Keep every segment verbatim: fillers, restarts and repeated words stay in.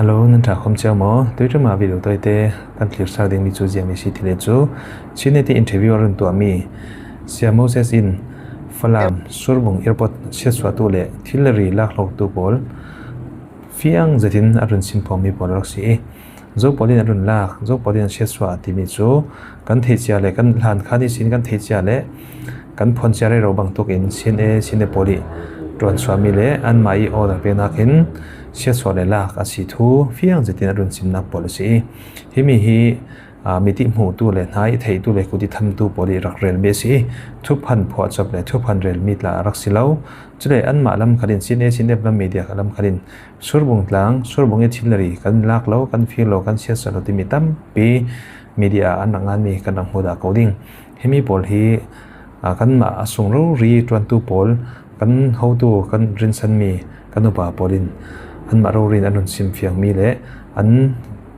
Hello, nan ṭha khawm ciang maw? Tuiṭum a video tawite kan thlirsak ding mi chu ziang mi si ti le chu, Chin News te interview a run tuah mi Sia Moses in Falam Surbung Airport siatsuahtu le thil le ri lak hlotu pawl fiang zetin a run sim phawm mi pawl a rak si i, Zo pawlin a run lak, Zo pawlin a siatsuah timi chu kan theih cia le kan hlan kha ni sin kan theih cia le kan phuan cia rero bang tukin C N A, C N A pawl i ṭuan suah mi le anmah i order peknakin siatsuah le lak a si thu fiang zetin a run simnak pawl a si i, himi hi, aa, mit i hmuhtu le hna i theihtu le kut i thamtu pawl i rak rel mi a si i, thuphan phuahchop le thuphan rel mi tla a rak si lo. Cule anmah lam khalin, C N A, C N F lam media lam khalin, Surbung tlang, Surbung i thil le ri kan lak lo, kan fir lo, kan siatsuah lo timi tampi media ah an rak ngan mi kan rak hmu dah ko ding. Himi pawl hi, aa, kanmah a sung rori ṭuantu pawl, kan hotu, kan rinsan mi, kan upa pawl in anmah rori in an run sim fiang mi le an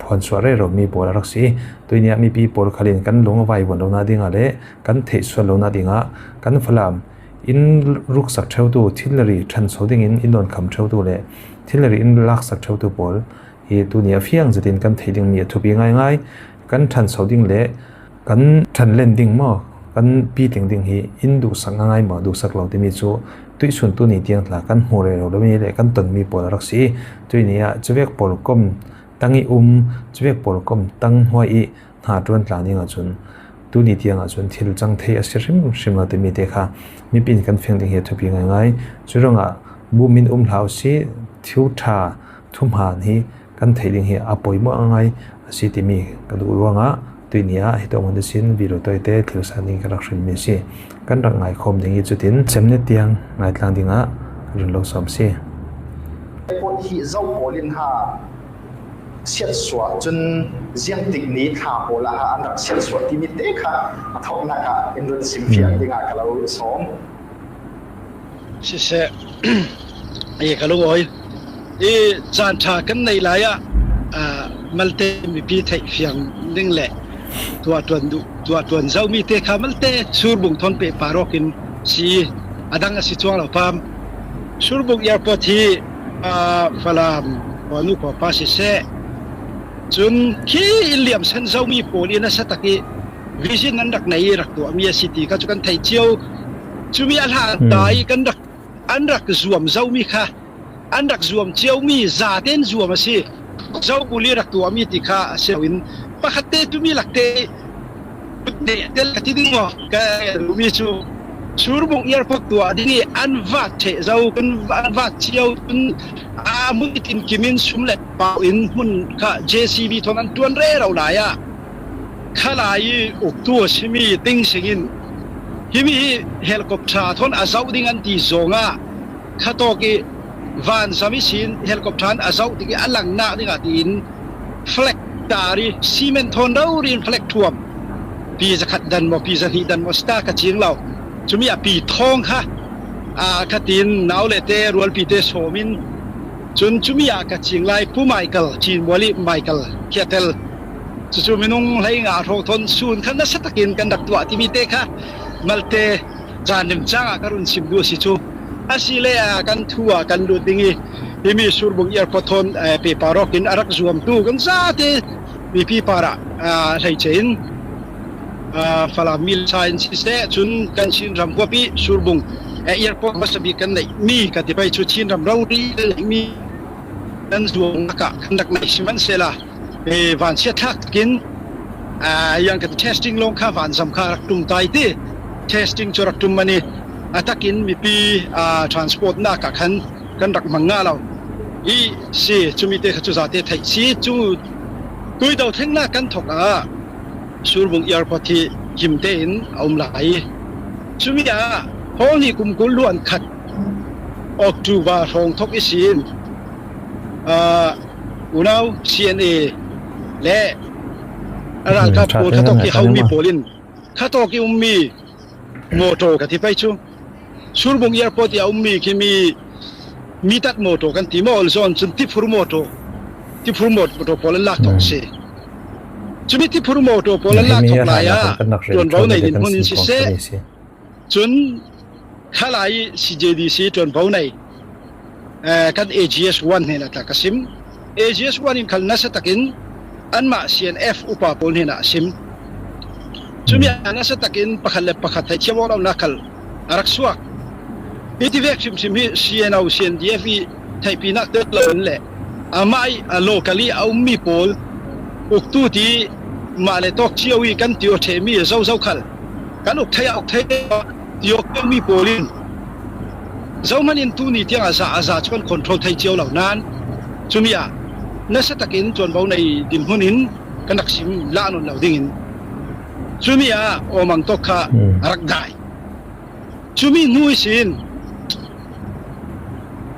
phuansuah rero mi pawl a rak si. Tuini ah mipi pawl khalin kan lung a vaivuan lo nading ah le kan theihsual lo nading ah kan Falam in ruksak ṭheutu, thil le ri ṭhanso dingin in dawnkham ṭheutu le thil le ri in laksak ṭheutu pawl hi tuni a fiang zetin kan theih ding mi a thupi ngaingai. Kan ṭhanso ding le kan ṭhanlen ding maw, kan pitling ding hi in duhsak ngaingai maw, duhsak lo timi chu tuihsun tuni tiang tla kan hmu rero lo mi le kan ton mi pawl a rak si. Tuini ah cuvek pawl kom tang i um, cuvek pawl kom tang huai i hna ṭuan tlang ding ahcun tuni tiang ahcun thil cang thei a si hrimhrim lo timi te kha mipi in kan fiang ding hi a thupi ngaingai. Cu ruangah bum in um hlah u sih, thu ṭha, thuhmaan hi kan theih ding hi a poimawh ngaingai a si timi ka duh ruangah tuini ah hi tawk hmanh sin video tawite thil san ding ka rak hrilmi a si. Kan rak ngaikhawm ding i cutin cemnet tiang ngaitlang dingah ka run lo sawm si. Airport hi Zo pawl in ha siatsuah cun ziangtik ni thla pawl ah an rak siatsuah timi te kha a thawknak ah in run simfiang dingah ka lo sawm. Siseh, i ka lungawi i caan ṭha kan neih lai ah, aa, malte mipi theih fiang ding le tuah ṭuan duh, tuah ṭuan zomi te kha malte Surbung thawn pehpar awk in si, a dang a si cuang lo pam. Surbung Airport hi, aa, Falam khuanu khuapa siseh, cun khi in liamsan zomi pawl in a satak i vision an rak nei i rak tuahmi a si ti kha cu kan theih cio. Cumi a hlan ta i kan rak, an rak zuam zomi kha, an rak zuam ciomi zaten zuam a si. Zo bul i rak tuahmi ti kha a si loin pakhatte tumi lakte tel ka ti ding maw? Ka lumi cu Surbung Airport tuah ding i an vat ṭheh zo, kan an vat cio cun, aa, hmun i tinkim in sum le pau in hmun kha J C B thawn an ṭuan rero lai ah khalai i uktu a simi Ting Sing in himi hi helicopter thawn a zoh ding an ti zongah khatawk i vanzam ihsin helicopter in a zoh tik i a langnak dingah tiin flag tar i cement thawn rori in flag thuam, pi zakhat dan maw, pi zahnih dan maw si ta ka cing lo. Cumi ah pi thawng kha, aa, khatin nau le te rualpi te sawm in cun cumi ah ka cing lai Pu Michael, Cin Mual i Michael khi a tel. Cucu minung hlei nga hrawng thawn sun kha nasa takin kan rak tuah timi te kha malte zan lim cang ah ka run sim duh a si cu. A si le, aa, kan thu ah kan lut ding i, himi Surbung Airport thawn, ee, pehpar awk in a rak zuamtu kan zate mipi par ah, aa, hleice in, aa, Falam mi le sa in siseh, cun kan Chinram huap i Surbung, ee, Airport hmasa bik kan neihmi ka ti pei cu Chinram rori kan neihmi kan zuamnak ah kan rak neih sihmanhsehla, ee, van siatthlak takin, aa, yang ka ti testing lawng kha vanzam kha rak ṭum ta i ti. Testing cu rak ṭum man i a takin mipi, aa, transport nak ah khan kan rak hmang ngah lo. I si, cumi te kha cu zate theih si, cu tuido thlengnak kan thok ah Surbung Airport hi him tein a um lai. Cumi ah hrawng hnih kum kul luan khat October hrawng thawk ihsin, aa, unau C N A le a ralkap pawl khatawk i haumi pawl in khatawk i ummi motor ka ti pei cu. Surbung Airport i a ummi khi mi, mi tat motor kan ti maw, zawn cun tiphur motor, tiphur motor pawl an lak thawk si. Cumi tiphur motor pawl an lak thawk lai ah ṭuanvo nei dinhmun in siseh, cun khalai C J D C ṭuanvo nei, ee, kan A G S one hnen ah tla ka sim. A G S one in khal nasa takin anmah C N F upa pawl hnenah a sim. Cumi ah nasa takin pakhat le pakhat theihchia awk lonak khal a rak suak. Hiti vek hrimhrim hi C N O, C N D F i theihpinak tel lo in le amah i a local i a ummi pawl uktu ti mah le tawk cio i kan ti aw ṭhehmi zozo khal kan uk thei a uk thei a ti awk mi pawl in zohman in tuni tiang a za a za cu kan control thei cio lo nan cumi ah nasa takin tuanbo nei dinhmun in kan rak sim lah nawn lo dingin cumi ah awmang tawk kha a rak dai. Cumi hnu ihsin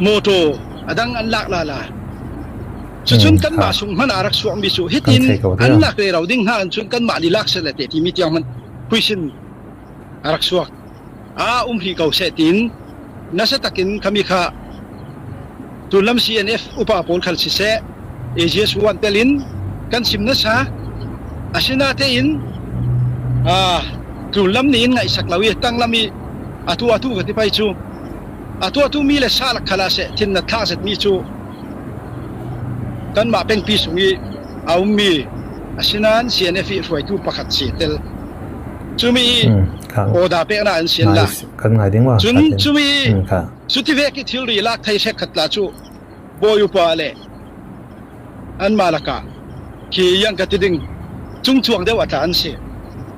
mawtaw a dang an lak lala. Cucun kanmah sung hmanh a rak suakmi cu hitin an lak rero ding hna ahcun kanmah nih lak seh le te timi tiang hmanh huisin a rak suak. Aa um hrih ko seh tiin nasa takin khami kha Tunlam C N F upa pawl khal siseh, A G S one telin kan sim nasa. Asinatein aa, Tunlam nih in ngaihsak lo i tanglam i atu atu ka ti pai cu atu atu mi le sa lak khalah seh thin na thlah zetmi cu kanmah pengpi sung i a ummi asinain C N F i hruaitu pakhat si tel. Cumi i order peknak an sian la. Kan ngai ding maw? Cun cumi i cutivek i thilri lak thei hrekkhat tla cu bawi upa le anmah lakah khi yang ka ti ding cungcuang deuh a tla an si.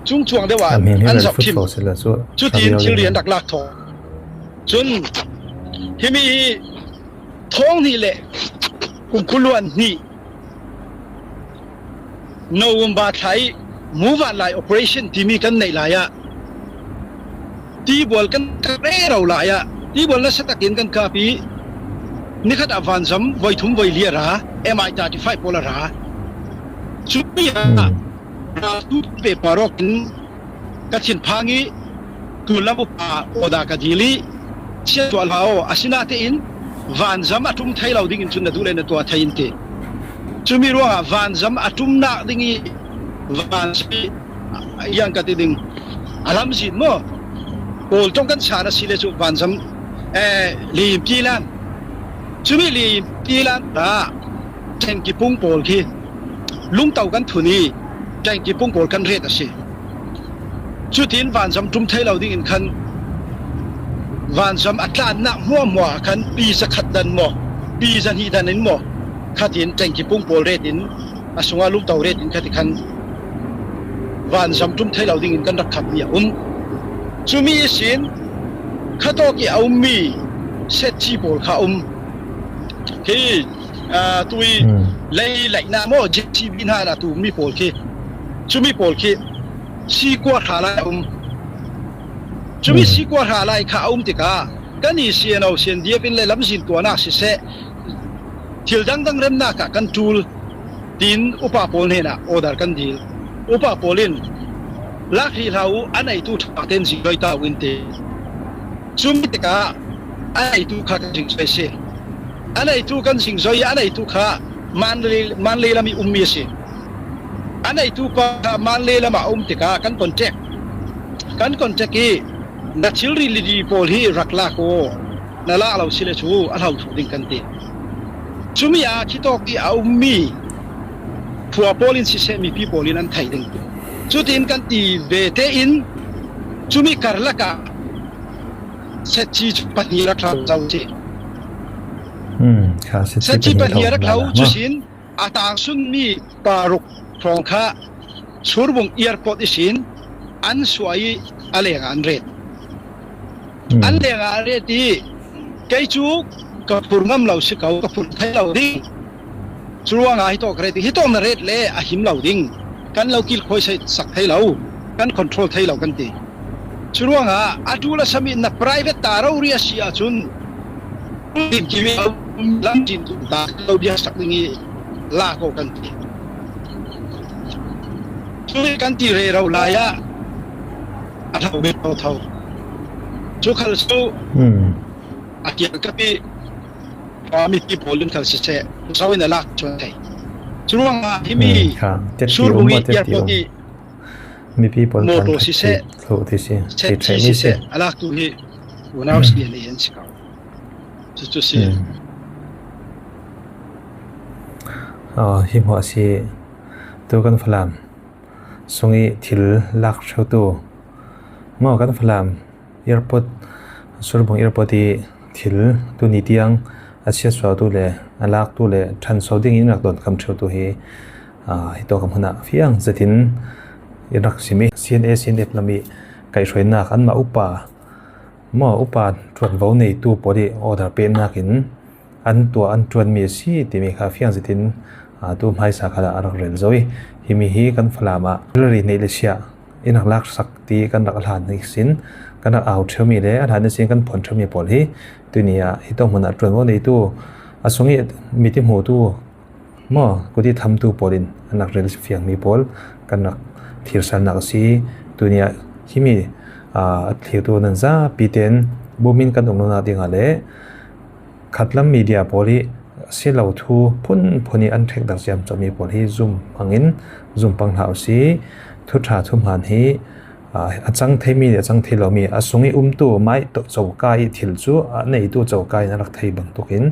Cungcuang deuh ah an zoh thim. Cutin thilri an rak lak thawh. Cun himi hi thawng hnih le kum kul luan hnih November thla i muvat lai operation timi kan neih lai ah tibual kan kap rero lai ah tibual nasa takin kan kap i nikhat ah vanzam voi thum voi li a ra, M I thirty five pawl a ra. Cumi ah tu pe parok in ka thinphang i Tunlam upa order ka dil i chia tuah hlah aw, asinatein vanzam a ṭum thei lo dingin cun na duh le na tuah thei in ti. Cumi ruangah vanzam a ṭumnak ding i vanzam i yang ka ti ding a lamzin maw? Kawl ṭong kan sa na si le cu vanzam eh, lim tilam. Cumi lim tilam ah ṭengkipung pawl khi lungto kan thun i ṭengkipung pawl kan ret a si. Cutin vanzam ṭum thei lo dingin khan vanzam a tlannak hmuahhmuah khan pi zakhat dan maw, pi zahnih dan in maw, khatin ṭengkipung pawl ret in a sungah lungto ret in khati khan vanzam ṭum thei lo dingin kan rak khamhmi a um. Cumi ihsin khatawk i a ummi setci pawl kha a um. Khi aa, tui lei laihnak maw, J C B hna in a tummi pawl khi, cumi pawl khi sikua hra lai a um. Cumi sikua hra lai kha a um tikah kan i C N O, C N D F in le lamzin tuahnak siseh, thil dangdang remnak ah kan ṭul, tiin upa pawl hnenah order kan dil. Upa pawl in lak hrih hlah u, an eitu ṭha tein zingzoi ta u in ti. Cumi tikah an eitu kha kan zingzoi si. An eitu kan zingzoi i an eitu kha Manlei, Manlei lam i ummi a si. An eitu pa kha Manlei lam ah a um tikah kan contact. Kan contact i na thilri lidi pawl hi rak lak aw, na lak lo si le cu a hlo thuk ding kan ti. Cumi ah khitawk i a ummi khua pawl in siseh, mipi pawl in an thei ding. Cutin kan ti ve tein cumi karlak ah setci cu pahnih rak hlo zo si. Setci pahnih rak hlo cu sin a tangsunmi paruk hrawng kha Surbung airport ihsin an suah i a lengah an ret. An lengah an ret i kei cu ka phur ngam lo si ko, ka phur thei lo ding. Curuangah hitawk ka ret i hitawk na ret le a him lo ding. Kan lo kilkhawi sak thei lo, kan control thei lo kan ti. Curuangah a ṭul a sam i na private ta rori a si ahcun Lamzin tum ta kan lo biaksak ding i la ko kan ti. Cumi kan ti rero lai ah a hlo bet ko tho. Cu khal cu a kiangkap i mipi pawl in khal siseh, zo in a lak chuan thei. Curuangah himi Surbung i airport i mipi pawl motor siseh, setci siseh a laktu hi unau si an si ko. Cucu si. Aw, hi hmuah si tu kan Falam sungih thil lak ṭheutu maw, kan Falam airport, Surbung airport ih thil tuni tiang a siatsuahtu le a laktu le ṭhanso dingin rak dawn kham ṭheutu hi, aa, hitawk a hmunah fiang zetin in rak sim ih, C N A, C N F lam ih kaihhruainak anmah upa maw, upa ṭuanvo neitu pawl ih order peknakin an tuah an ṭuanmi a si timi kha fiang zetin, aa, tu hmaisa khalah a rak rel zo ih, himi hi kan Falam ah thil rih neih le siah in rak laksak ti kan rak hlan ihsin, kan rak au ṭheumi le a hlan ihsin kan phuan ṭheumi pawl hi tuni ah hitawk hmunah ṭuanvo neitu a sungih mit ih hmutu maw, kut ih thamtu pawl in an rak rel fiangmi pawl kan rak thirsalnak a si. Tuni ah himi, aa, a thlirtu nan zapi ten bumin kan um lonak dingah le khatlam media pawl ih a si lo thu phunphun ih an ṭhekdarh ciamcawmi pawl hi zum hmangin zum pang hlah uhsi. Thuṭha thuhmaan hi, aa, a cang theimi le a cang thei lomi, a sungih umtu mah ih cokai ih thil cu a neitu cokai in a rak thei bangtukin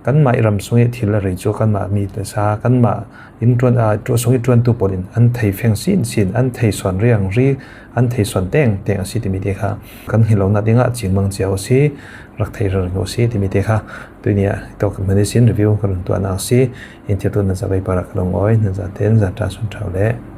kanmah ih ram sungih thil a rei cu kanmah mi le sa, kanmah in ṭuan, aa, ṭu-, sungih ṭuantu pawl in an thei feng sinsin, an thei sawn riangri, an thei sawn tengteng a si timi te kha kan hngilh lonak dingah cingmang cia uhsi, rak thei ringring uhsi timi te kha tuni ah hitawk kan hman ihsin review kan run tuahnak a si. In tirtu nan zavai parah ka lungawi, nan zate nan zata sun ṭha uh le.